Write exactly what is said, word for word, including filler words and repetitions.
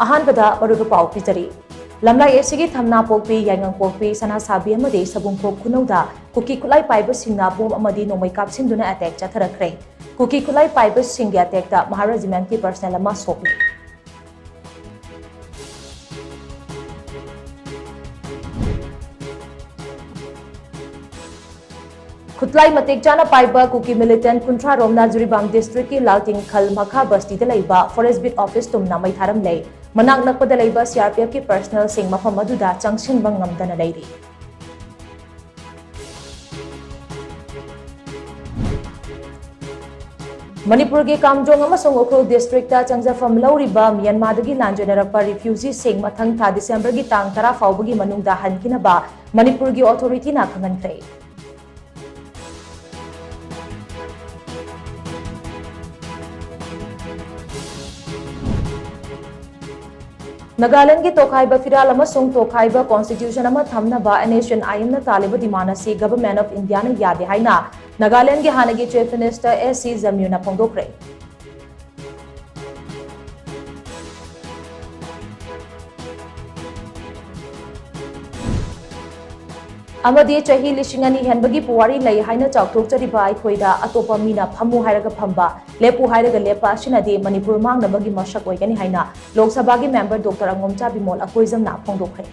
ꯑꯍꯥꯟꯕꯗ ꯃꯔꯨꯑꯣꯏꯕ ꯄꯥꯎ ꯄꯤꯖꯔꯤ꯫ ꯂꯝꯂꯥꯏ ꯑꯦꯁꯤꯒꯤ ꯊꯝꯅꯥꯄꯣꯛꯄꯤ, ꯌꯥꯏꯉꯪꯄꯣꯛꯄꯤ, ꯁꯅꯥꯁꯥꯕꯤ ꯑꯃꯗꯤ ꯁꯕꯨꯡꯈꯣꯛ ꯈꯨꯅꯧꯗ ꯀꯨꯀꯤ ꯈꯨꯠꯂꯥꯏ ꯄꯥꯏꯕꯁꯤꯡꯅ ꯕꯣꯝ ꯑꯃꯗꯤ ꯅꯣꯡꯃꯩ ꯀꯥꯞꯁꯤꯟꯗꯨꯅ ꯑꯦꯇꯦꯛ ꯆꯠꯊꯔꯛꯈ꯭ꯔꯦ꯫ ꯀꯨꯀꯤ ꯈꯨꯠꯂꯥꯏ ꯄꯥꯏꯕꯁꯤꯡꯒꯤ ꯑꯦꯇꯦꯛꯇ ꯃꯍꯥ ꯔꯦꯖꯤꯃꯦꯟꯠꯀꯤ ꯄꯔꯁꯅꯦꯜ ꯑꯃ ꯁꯣꯛꯂꯦ꯫ ꯈꯨꯠꯂꯥꯏ ꯃꯇꯤꯛ ꯆꯥꯅ ꯄꯥꯏꯕ ꯀꯨꯀꯤ ꯃꯤꯂꯤꯇꯦꯟꯠ ꯀꯨꯟꯊ꯭ꯔꯥ ꯔꯣꯝꯅ ꯖꯤꯔꯤꯕꯥꯝ ꯗꯤꯁꯇ꯭ꯔꯤꯛꯀꯤ ꯂꯥꯜ ꯇꯤꯡꯈꯜ ꯃꯈꯥ ꯕꯁꯇꯤꯗ ꯂꯩꯕ ꯐꯣꯔꯦꯁꯠ ꯕꯤꯠ ꯑꯣꯐꯤꯁ ꯇꯨꯝꯅ ꯃꯩ ꯊꯥꯔꯝꯂꯦ꯫ ꯃꯅꯥꯛ ꯅꯛꯄꯗ ꯂꯩꯕ ꯁꯤ ꯑꯥꯔ ꯄꯤ ꯑꯦꯐꯀꯤ ꯄꯔꯁꯅꯦꯜꯁꯤꯡ ꯃꯐꯝ ꯑꯗꯨꯗ ꯆꯪꯁꯤꯟꯕ ꯉꯝꯗꯅ ꯂꯩꯔꯤ꯫ ꯃꯅꯤꯄꯨꯔꯒꯤ ꯀꯥꯝꯖꯣꯡ ꯑꯃꯁꯨꯡ ꯎꯈ꯭ꯔꯨꯜ ꯗꯤꯁꯇ꯭ꯔꯤꯛꯇ ꯆꯪꯖꯐꯝ ꯂꯧꯔꯤꯕ ꯃ꯭ꯌꯥꯟꯃꯥꯔꯗꯒꯤ ꯂꯥꯟꯖꯦꯟꯅꯔꯛꯄ ꯔꯤꯐ꯭ꯌꯨꯖꯤꯁꯤꯡ ꯃꯊꯪ ꯊꯥ ꯗꯤꯁꯦꯝꯕꯔꯒꯤ ꯇꯥꯡ ꯇꯔꯥ ꯐꯥꯎꯕꯒꯤ ꯃꯅꯨꯡꯗ ꯍꯟꯈꯤꯅꯕ ꯃꯅꯤꯄꯨꯔꯒꯤ ꯑꯣꯊꯣꯔꯤꯇꯤꯅ ꯈꯪꯍꯟꯈ꯭ꯔꯦ꯫ ꯅꯥꯒꯥꯂꯦꯟꯗꯒꯤ ꯇꯣꯈꯥꯏꯕ ꯐꯤꯔꯥꯜ ꯑꯃꯁꯨꯡ ꯇꯣꯈꯥꯏꯕ ꯀꯣꯟꯁꯇꯤꯇ꯭ꯌꯨꯁꯟ ꯑꯃ ꯊꯝꯅꯕ ꯑꯦꯟ ꯑꯦꯁ ꯑꯦꯟ ꯑꯥꯏ ꯑꯦꯝꯅ ꯇꯥꯜꯂꯤꯕ ꯗꯤꯃꯥꯟ ꯑꯁꯤ ꯒꯚꯔꯟꯃꯦꯟꯠ ꯑꯣꯐ ꯏꯟꯗꯤꯌꯥꯅ ꯌꯥꯗꯦ ꯍꯥꯏꯅ ꯅꯥꯒꯥꯂꯦꯟꯗꯒꯤ ꯍꯥꯟꯅꯒꯤ ꯆꯤꯐ ꯃꯤꯅꯤꯁꯇꯔ ꯑꯦꯁ ꯁꯤ ꯖꯃꯤꯌꯨꯅ ꯐꯣꯡꯗꯣꯛꯈ꯭ꯔꯦ꯫ ꯑꯃꯗꯤ ꯆꯍꯤ ꯂꯤꯁꯤꯡ ꯑꯅꯤ ꯍꯦꯟꯕꯒꯤ ꯄꯨꯋꯥꯔꯤ ꯂꯩ ꯍꯥꯏꯅ ꯆꯥꯎꯊꯣꯛꯆꯔꯤꯕ ꯑꯩꯈꯣꯏꯗ ꯑꯇꯣꯞꯄ ꯃꯤꯅ ꯐꯝꯃꯨ ꯍꯥꯏꯔꯒ ꯐꯝꯕ, ꯂꯦꯞꯄꯨ ꯍꯥꯏꯔꯒ ꯂꯦꯞꯄ ꯑꯁꯤꯅꯗꯤ ꯃꯅꯤꯄꯨꯔ ꯃꯥꯡꯅꯕꯒꯤ ꯃꯁꯛ ꯑꯣꯏꯒꯅꯤ ꯍꯥꯏꯅ ꯂꯣꯛ ꯁꯚꯥꯒꯤ ꯃꯦꯝꯕꯔ ꯗꯣꯛꯇꯔ ꯑꯉꯣꯝꯆꯥ ꯕꯤꯃꯣꯜ ꯑꯀꯣꯏꯖꯝꯅ ꯐꯣꯡꯗꯣꯛꯈ꯭ꯔꯦ꯫